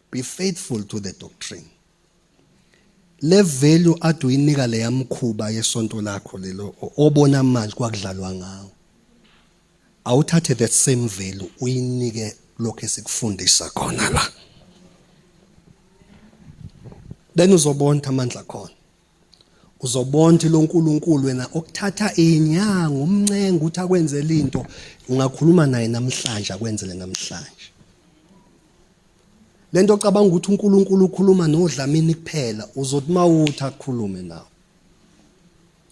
Be faithful to the doctrine. Le value ade uyinika leyamkhuba yesonto lakho lelo obona manje kwakudlalwa ngawo, awuthathe that same value uyinike lokho esikufundisa khona la, then uzobona amandla khona, uzobona ukuthi lo nkulunkulu wena okuthatha inyanga umncenga ukuthi akwenzele into, ungakhuluma naye namhlanje akwenzele namhlanje. Lento ocabanga ukuthi uNkulunkulu ukhuluma noDlamini kuphela, uzothi mawuthi akukhulume nawe.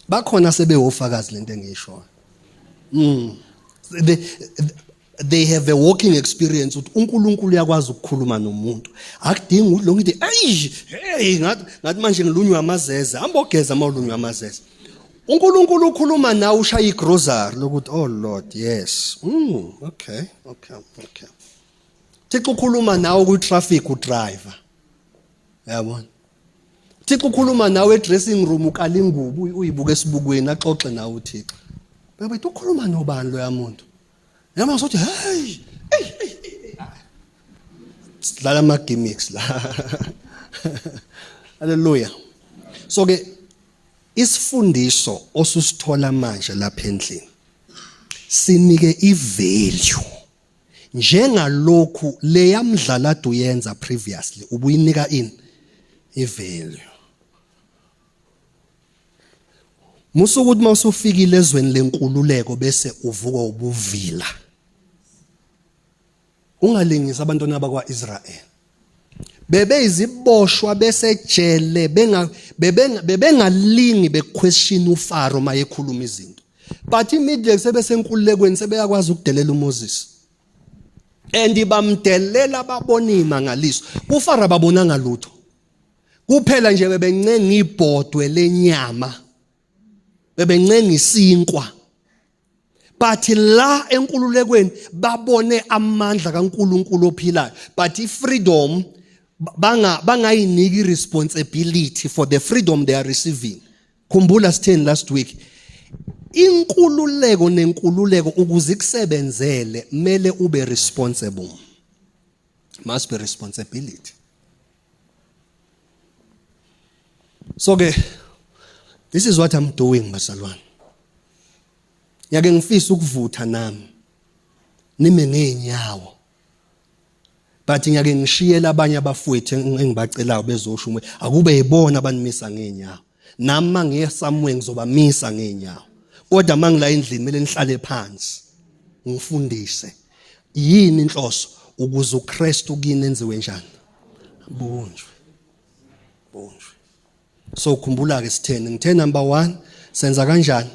Bakhona sebewofakazi lento engiyishoyo. They have a walking experience ukuthi uNkulunkulu uyakwazi ukukhuluma nomuntu. Akudingi ukuthi lo ngithi ayi hey ngathi manje ngilunywa amazeze, hamba ogeza mawulunywa amazeze. uNkulunkulu ukhuluma nawe ushaya igrocery lokuthi oh Lord, yes, okay okay okay. Thixo ukhuluma nawe ku traffic udriver, yabona. Thixo ukhuluma nawe e-dressing room ukala ingubo uyibuka esibukweni, axoxe nawe uThixo. Bebe ukhuluma nobani loya muntu? Yama sothi hey hey hey, sidlala ama gimmicks la. Hallelujah. So ke isifundiso osusithola manje lapha endlini sinike ivalue njengalokhu leyamdlalade uyenza previously, ubuyinika ini ivalue. Musa ukuthi mawusufikile ezweni lenkululeko bese uvuka ubuvila. Ungalingisi abantwana bakwaIsrael. Bebeyiziboshwa besejele, benga bebengalingi bequestion uFaro mayekhuluma izinto. But immediately sebesenkululekweni sebeyakwazi ukudelela uMoses. And bamdelela babona imangaliso. KuFaro babonanga lutho. Kuphela nje bebencenga ibhodwe lenyama. Bebencenga isinkwa. But la enkululekweni babone amandla kaNkuluNkulu ophilayo. But ifreedom banga bangayiniki responsibility for the freedom they are receiving. Khumbula sitheni last week? Inkululeko nenkululeko ukuze ikusebenzele mele ube responsible. Must be responsibility. So ke this is what I'm doing bazalwane. Ngiyake ngifisa ukuvutha nami. Nime ngeenyawo. But ngiyake ngishiyela abanye abafowethu engibacelayo bezosho umwe akube yibona abanimisa ngeenyawo. Nami mangiye somewhere ngizobamisa ngeenyawo. Kodwa mangila endlini kumele nihlale phansi. Ngifundise. Yini inhloso ukuze uKristu kini enziwe njani? Bunjwe. Bunjwe. So khumbula ke sitheni? Ngithe number 1 senza kanjani?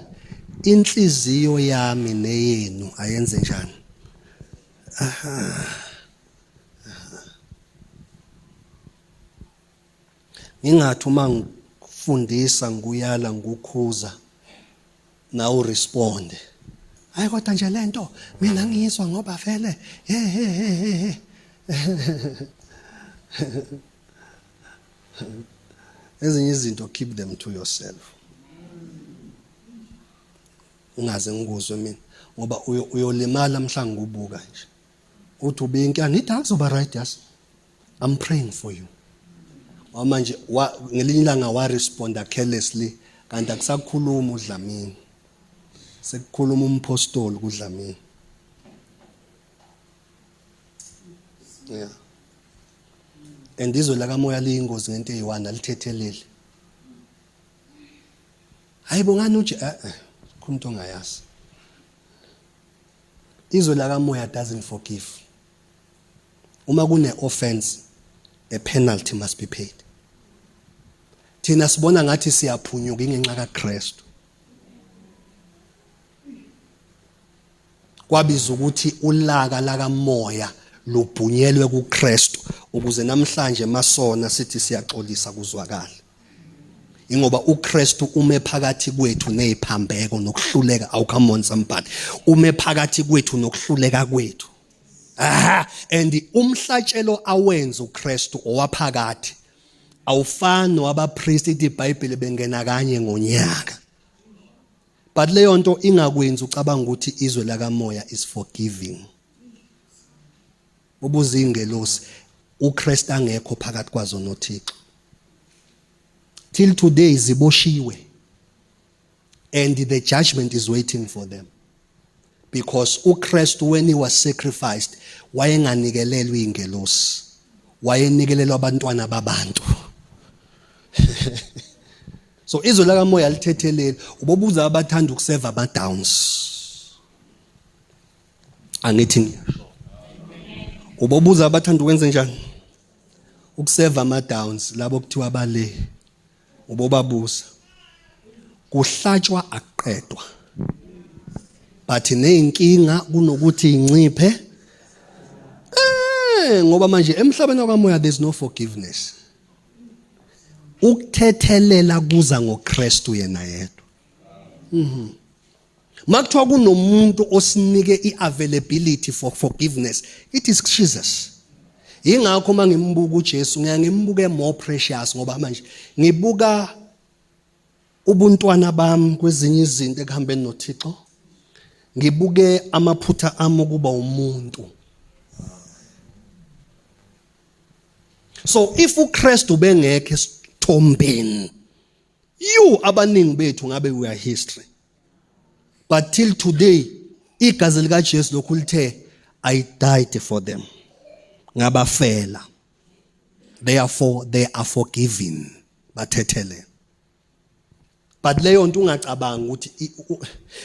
Inhliziyo yami neyenu ayenze njani? Aha. Ngingathi uma ngifundisa ngikuyala ngikukhuza nawe uresponde. Hayi kodwa nje lento mina ngiyizwa ngoba vele he he he he. Ezinye izinto keep them to yourself. Ungaze ngikuzwe mina ngoba uyolimala mhla ngikubuka nje. Uthi ubinki ngithi akuzoba right yazi. I'm praying for you. Manje ngelinye ilanga wa responda carelessly kanti akusakhuluma uDlamini. Sekukhuluma umpostoli kuDlamini. Yeah. And izwe lakamoya liyingozi ngento eyi-one alithetheleli. Hayi bongani uje eh eh khona into ongayazi. Izwe lakamoya doesn't forgive. Uma kune offense a penalty must be paid. Thina sibona ngathi siyaphunyuka ingenxa kaKristu. Kwabiza ukuthi ulaka lakamoya lubhunyelwe kuKristu ukuze namhlanje masona sithi siyaxolisa kuzwakala. Ingoba uKristu ume phakathi kwethu neziphambeko nokuhluleka. Awu come on somebody. Ume phakathi kwethu nokuhluleka kwethu. Aha, and umhlatshelo awenza uKristu owaphakathi awufani wabapriest ithi iBhayibheli bengena kanye ngonyaka. But leyo nto ingakwenzi ucabanga ukuthi izwe lakamoya is forgiving. Ubuza ingelosi uKristu angekho phakathi kwazo noThixo. Till today ziboshiwe and the judgment is waiting for them. Because uKristu when he was sacrificed wayenganikelelwa ingelosi. Wayenikelelwa abantwana babantu. So izwe lakamoya lithetheleli ubobuza abathanda ukuseva ama downs. Angithi ngiyasho. Ubobuza abathanda ukwenza njani? Ukuseva ama downs labo kuthiwa bale. Ubobabuza. Kuhlatshwa akuqedwa. But nezinkinga kunokuthi inciphe ngoba manje emhlabeni wakamoya there's no forgiveness. Ukuthethelela kuza ngoKristu yena yedwa. Mhm. Makuthiwa kunomuntu osinike iavailability for forgiveness, it is Jesus. Ingakho uma ngimbuka uJesu ngiya ngimbuke more precious ngoba manje ngibuka ubuntwana bami kwezinye izinto ekuhambeni noThixo. Ngibuke amaphutha ami ukuba umuntu. So if uKristu bengekho esithombeni, you abaningi bethu ngabe we are history. But till today igazi lika Jesu lokhu lithe I died for them. Ngabafela. Therefore they are forgiven. Bathethele. But leyo nto ungacabanga ukuthi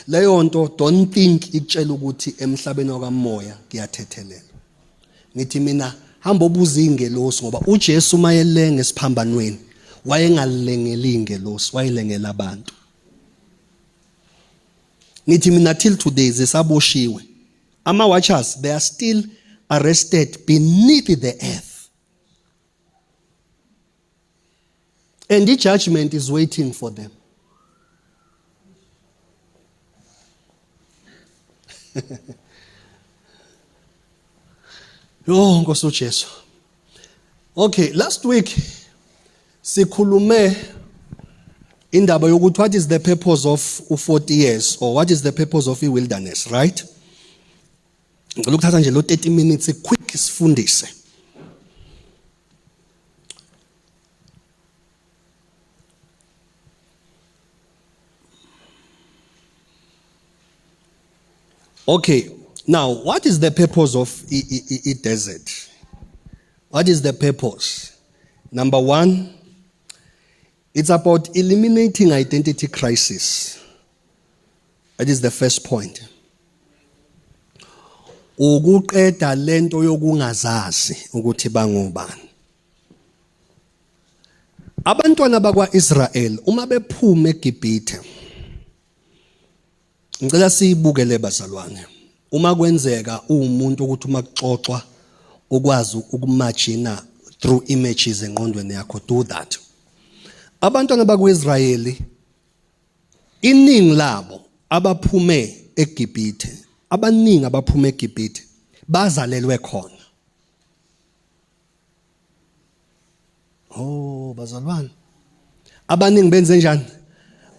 leyo nto don't think ikutshela ukuthi emhlabeni wakamoya kuyathethelela. Ngithi mina hamba obuza ingelosi ngoba uJesu mayelenga esiphambanweni wayengalengeli ingelosi wayelengela abantu. Ngithi mina till today zisaboshiwe. Ama watchers they are still arrested beneath the earth. And the judgment is waiting for them. Yo Nkosi uJesu. Okay, last week sikhulume indaba yokuthi what is the purpose of 40 years or what is the purpose of i wilderness, right? Ngicela ukuthatha nje lo 30 minutes quick sifundise. Okay, now what is the purpose of i desert? What is the purpose? Number 1, it's about eliminating identity crisis. That is the first point. Ukuqeda lento yokungazazi ukuthi bangobani. Abantwana bakwaIsrael uma bephuma eGibhithe Ngicela siyibukele bazalwane. Uma kwenzeka uwumuntu ukuthi uma kuxoxwa ukwazi ukumagina through images engqondweni yakho do that. Abantwana bakwaIsrayeli iningi labo abaphume eGibhithe, abaningi abaphume eGibhithe bazalelwe khona. Oh bazalwane. Abaningi benze njani?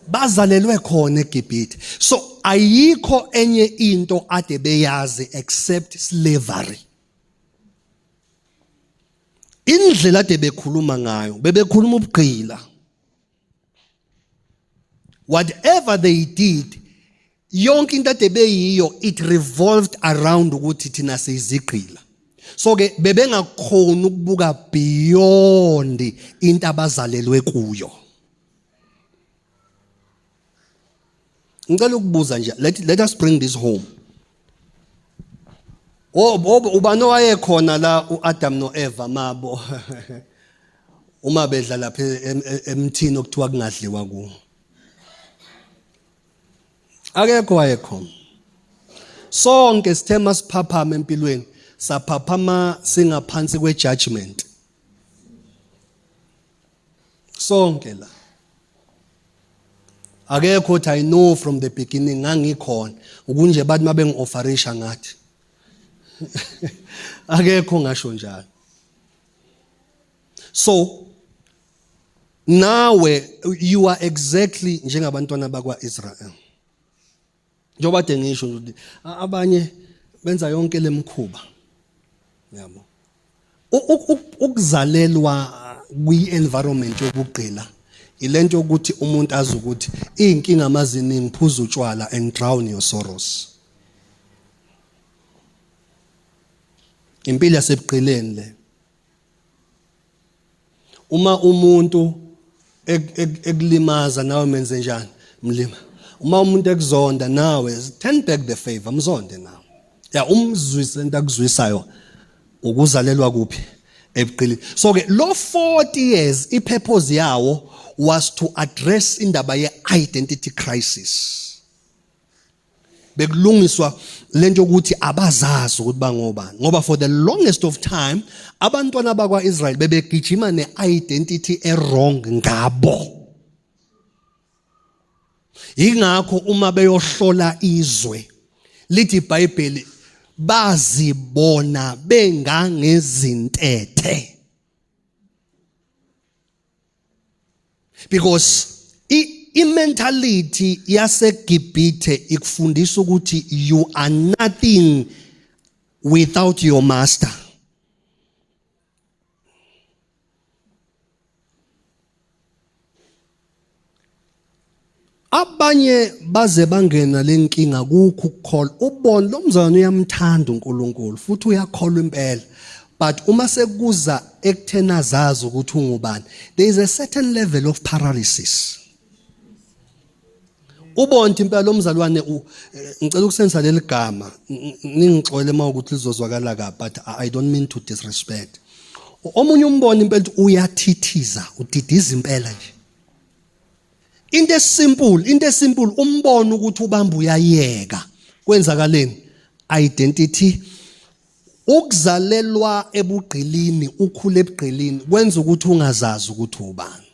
Bazalelwe khona eGibhithe. So ayikho enye into ade beyazi except slavery. Indlela ade bekhuluma ngayo, bebekhuluma ubugqila. Whatever they did, yonke into ade beyiyo it revolved around ukuthi thina siyizigqila. So ke bebengakhona ukubuka beyond into abazalelwe kuyo. Ngicela ukubuza nje, let us bring this home. Oh, ubani owayekhona la uAdam noEva mabo uma bedla lapha emthini okuthiwa kungadliwa kuwo. Akekho wayekhona. Sonke sithe masiphaphama empilweni saphaphama singaphansi kwejudgment. Sonke la. Akekho othi I know from the beginning ngangikhona ukunje bathi mabengi-offerisha ngathi. Akekho ngasho njalo. So nawe you are exactly njengabantwana bakwaIsrael. Njengoba kade ngisho nje ukuthi abanye benza yonke lemkhuba. Yabo. Ukuzalelwa kwi-environment yobugqila ilento yokuthi umuntu azi ukuthi iy'nkinga maziningi phuza utshwala and drown your sorrows. Impilo yasebugqileni le. Uma umuntu ekulimaza nawe menze njani? Mlima. Uma umuntu ekuzonda nawe turn back the favor, mzonde nawe. Ya umzwise into akuzwisayo ukuzalelwa kuphi? Ebuqilini. So ke lo 40 years ipurpose yawo was to address indaba ye identity crisis. Bekulungiswa lento yokuthi abazazi ukuthi bangobani ngoba for the longest of time abantwana bakwaIsrael bebegijima neidentity ewrong ngabo. Ingakho uma beyohlola izwe lithi iBhayibheli bazibona bengangezintethe because i-mentality yaseGibhithe ikufundisa ukuthi you are nothing without your master. Abanye baze bangena lenkinga kukho ukukholwa ubona lo mzalwane uyamthanda uNkulunkulu futhi uyakholwa impela but uma sekuza ekutheni azazi ukuthi ungubani there is a certain level of paralysis. Ubona impela lo mzalwane ngicela ukusebenzisa leli gama ningixolele uma ukuthi lizozwakala kabi but I don't mean to disrespect. Omunye umbona impela ukuthi uyathithiza udidiza impela nje. Into esimple, into esimple umbona ukuthi ubamba uyayeka. Kwenzakaleni? Identity ukuzalelwa ebugqilini ukhule ebugqilini kwenza ukuthi ungazazi ukuthi ubani.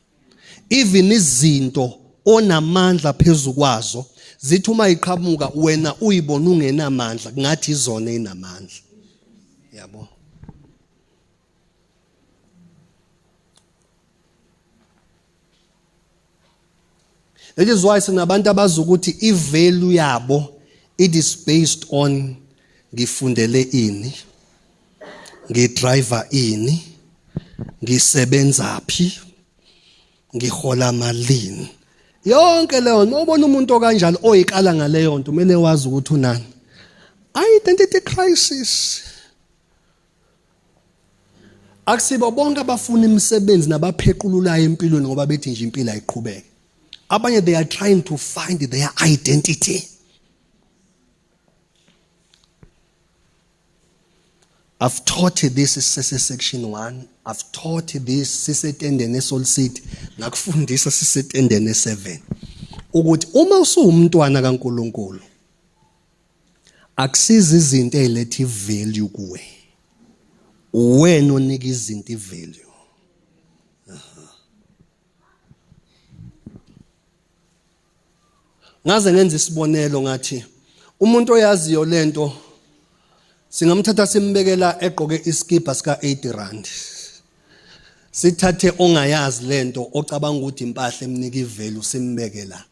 Even izinto onamandla phezu kwazo zithi uma iqhamuka wena uyibona ungenamandla kungathi izona enamandla. Yabo. That is why sinabantu abazi ukuthi ivalue yabo it is based on ngifundele ini, ngidriver ini, ngisebenza phi, ngihola malini. Yonke leyo nto ubona umuntu okanjalo oyikala ngaleyo nto kumele wazi ukuthi unani. Identity crisis. Akusibo bonke abafuna imisebenzi nabapheqululayo empilweni ngoba bethi nje impilo ayiqhubeke. Abanye they are trying to find their identity. I've taught this sise section 1, I've taught this sisetendeni eSol City, ngakufundisa sisetendeni e7. Ukuthi uma usuwumntwana kaNkuluNkulu akusizi izinto eziletha ivalue kuwe. Uwena onika izinto ivalue. Ngaze ngenza isibonelo ngathi umuntu oyaziyo lento singamthatha simbekela egqoke iskibha sika 80 rand. Sithathe ongayazi lento ocabanga ukuthi impahla emnika ivalue simbeke la.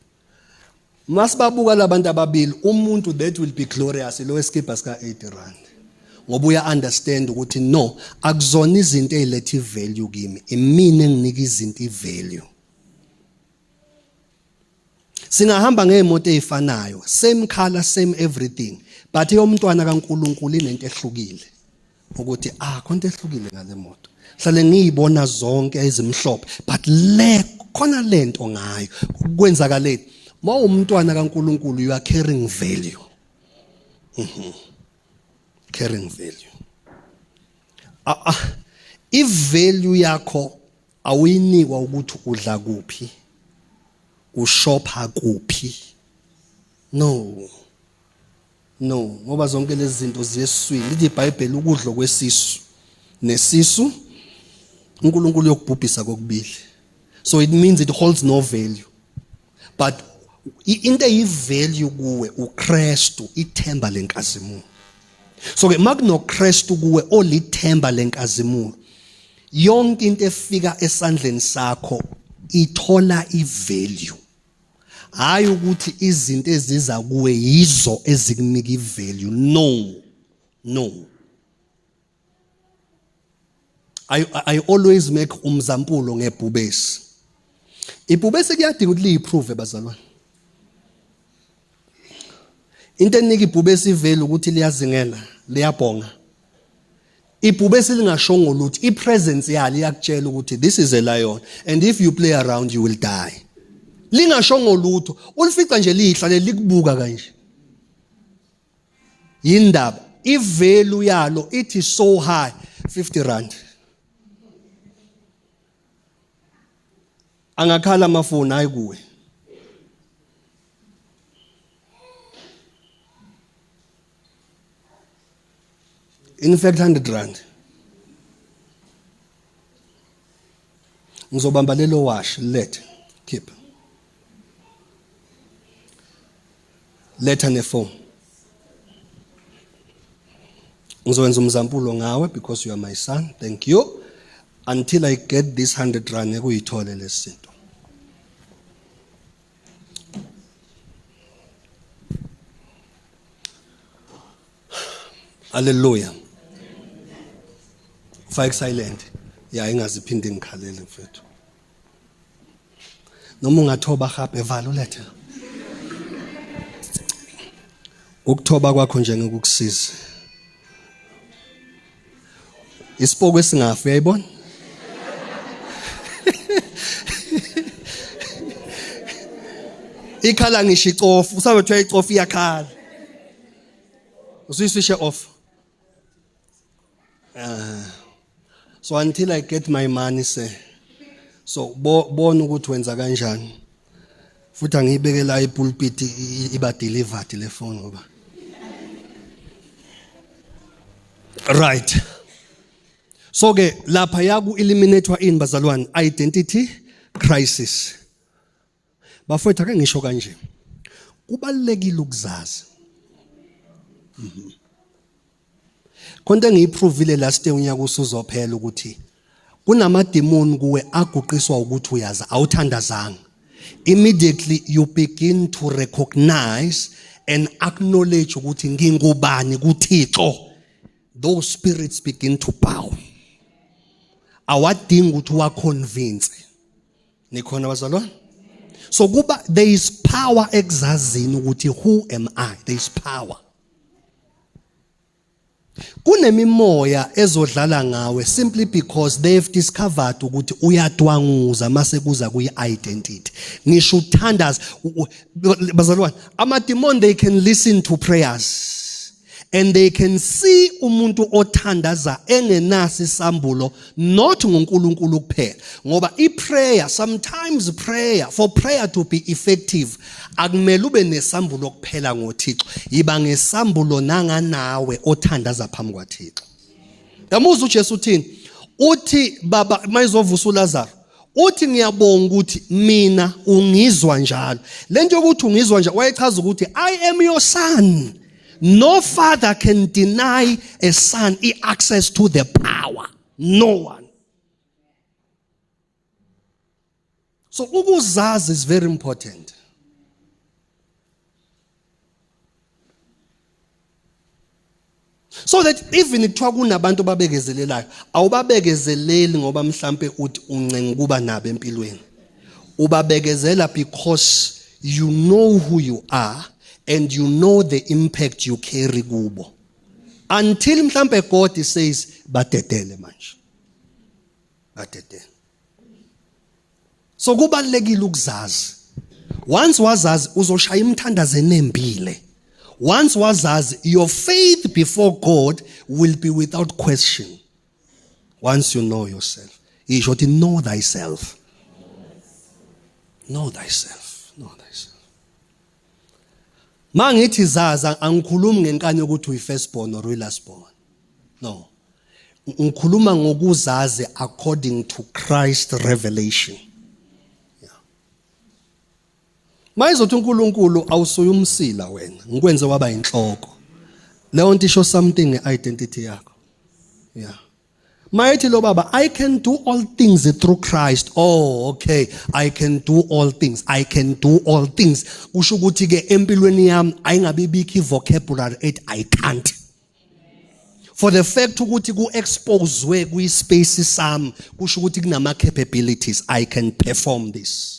Masibabuka labantu ababili umuntu that will be glorious lo eskibha sika 80 rand. Ngoba uya understand ukuthi no akuzona izinto eziletha ivalue kimi imina enginika izinto ivalue. Singahamba ngeemoto ezifanayo, same color, same everything, but eyomntwana kaNkuluNkulu inento ehlukile. Ukuthi ah khonto ehlukile ngale moto. Hlale ngiyibona zonke ezimhlophe, but le khona lento ngayo. Kwenzakaleni? Mawumntwana kaNkuluNkulu you are carrying value. Mhm. Carrying value. Ah, ah i-value yakho awuyinikwa ukuthi udla kuphi ushopha kuphi no no ngoba zonke lezi zinto ziyeswini lithi iBhayibheli ukudla kwesisu nesisu uNkulunkulu uyokubhubhisa kokubili so it means it holds no value but into eyivalue kuwe uKristu ithemba lenkazimulo so ke makunoKristu kuwe olithemba lenkazimulo yonke into efika esandleni sakho ithola ivalue hayi ukuthi izinto eziza kuwe yizo ezikunika ivalue no no I always make umzampulo ngebhubesi. Ibhubesi kuyadinga ukuthi liyiprove bazalwane. Into enika ibhubesi ivelu ukuthi liyazingela, liyabhonga. Ibhubesi lingashongo lutho, ipresence yalo iyakutshela ukuthi this is a lion and if you play around you will die. Lingashongo lutho, ulifica nje lihlale likubuka kanje. Yindaba ivalue yalo ithi so high 50 rand. Angakhala amafoni hayi kuwe. In fact 100 rand. Ngizobamba lelo wash let keep. Letha nefoni. Ngizokwenza umzampulo ngawe because you are my son. Thank you. Until I get this 100 rand ngeke uyithole lesinto. Hallelujah. Fake silent. Ya ingaziphinde ngikhalele mfethu. Noma ungathoba gape vala ulethe. Ukuthoba kwakho nje ngeke kukusize. Isipoko esingafi uyayibona? Ikhala ngisho icofu, usabe kuthiwa icofu iyakhala. Usuyiswishe off. So until I get my money sir. So bona ukuthi wenza kanjani. Futhi angiyibekela ipulpit iba delivered le phone ngoba. Right. So ke lapha yaku eliminatewa ini bazalwane identity crisis. Bafowethu ake ngisho kanje. Kubalekile ukuzazi. Mhm. Khonto engiyiprovile last year unyaka usuzophela ukuthi kunamademoni kuwe aguqiswa ukuthi uyazi awuthandazanga. Immediately you begin to recognize and acknowledge ukuthi ngingubani kuThixo. Those spirits begin to bow. Awadingi ukuthi uwaconvince. Nikhona bazalwane? So kuba there is power ekuzazini ukuthi who am I? There is power. Kunemimoya ezodlala ngawe simply because they've discovered ukuthi uyadwanguza mase kuza kuyi identity. Ngisho uthandaza, bazalwane, ama demon, they can listen to prayers and they can see umuntu othandaza engenasi isambulo, not ngoNkulunkulu kuphela, ngoba i-prayer, sometimes prayer, for prayer to be effective, akumele ube nesambulo kuphela ngoThixo. Yiba ngesambulo nanganawe othandaza phambi kwaThixo. Yamuzwa uJesu uthini? Uthi, "Baba," mayizovusa uLazarus, uthi, "Ngiyabonga ukuthi mina ungizwa njalo." Lento yokuthi ungizwa njalo, wayechaza ukuthi, "I am your son." No father can deny a son access to the power, no one. So ukuzazi is very important, so that even kuthiwa kunabantu ababekezelelayo, awubabekezeleli ngoba mhlambe uthi uncenga ukuba nabo empilweni. Ubabekezela because you know who you are and you know the impact you carry kubo, until mhlambe God says, "Badedele manje, badedele." So kubalekile ukuzazi. Once wazazi, uzoshaya imithandazo enembile. Once wazazi, your faith before God will be without question. Once you know yourself, isho uthi, "Know thyself, know thyself, know thyself." Mangithi zaza, angikhulumi ngenkani yokuthi uyi first born or uyi last born. No, ngikhuluma ngokuzazi according to Christ revelation. Yeah. Mayizothi uNkulunkulu, "Awusuye umsila wena, ngikwenze waba inhloko," leyo nto isho something ngeidentity yakho. Yeah. Mayethi lo baba, "I can do all things through Christ." Oh, okay, I can do all things, I can do all things. Kusho ukuthi ke empilweni yami ayingabi bikho i-vocabulary ethi "I can't." For the fact ukuthi ku-exposewe kwi-space sami, kusho ukuthi kunama capabilities, I can perform this.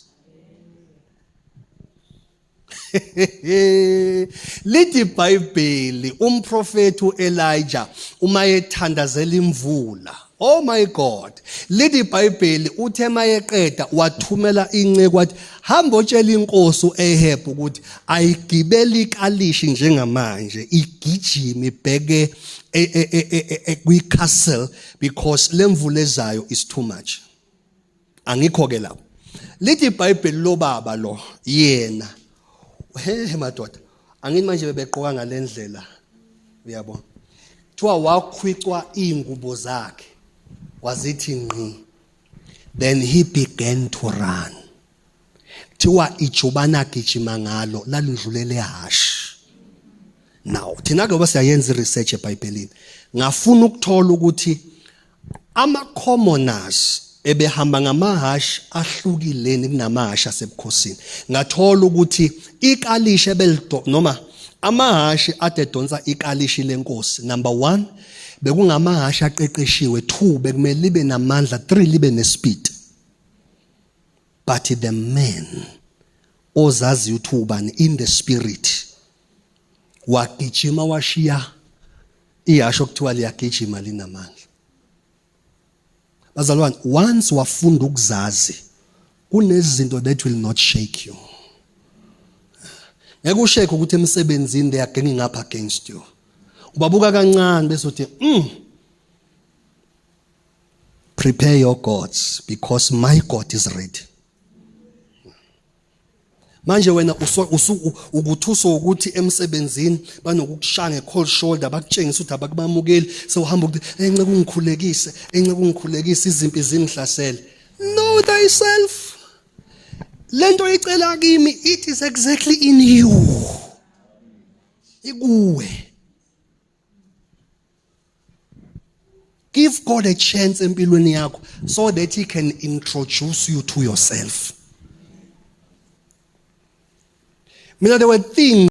Lithi iBhayibheli, umprofeti uElijah uma ethandazela imvula, oh my God, lithi iBhayibheli uthe mayeqeda wathumela inceku, wathi, "Hamba otshela inkosi uAhab ukuthi ayigibele ikalishi njengamanje, igijime ibheke kwi-castle, because lemvula ezayo is too much." Angikho ke lapho. Lithi iBhayibheli lo baba lo yena, he madoda, angithi manje bebeqoka ngalendlela, uyabona, kuthiwa wakhwicwa ingubo zakhe wazithi ngqi, then he began to run. Kuthiwa ijubana gijima ngalo lalidlulele hashi. Now thina ke siyayenza i-research eBhayibhelini, ngafuna ukuthola ukuthi ama commoners ebehamba ngamahashi ahlukileni kunamahashi asebukhosini. Ngathola ukuthi ikalishi ebelido noma amahashi ade donsa ikalishi lenkosi, number 1, bekungamahashi aqeqeshiwe, 2, bekumele libe namandla, 3, libe nespeed. But the man ozaziyo ukuthi ubani in the spirit wagijima washiya ihasho kuthiwa liyagijima linamandla. Bazalwane, once wafunda ukuzazi, kunezinto that will not shake you. Ngeke ushake ukuthi emsebenzini they are ganging up against you. Ubabuka kancane bese uthi, "Prepare your gods, because my God is ready." Manje wena ukuthuswa ukuthi emsebenzini banokukushaya nge-cold shoulder, bakutshengisa ukuthi abakubamukeli, sewuhamba ukuthi, "Enceku, ungikhulekise, enceku, ungikhulekise, izimpi zingihlasele." Know thyself. Lento oyicela kimi, it is exactly in you, ikuwe. Give God a chance empilweni yakho so that he can introduce you to yourself. Mina, there were things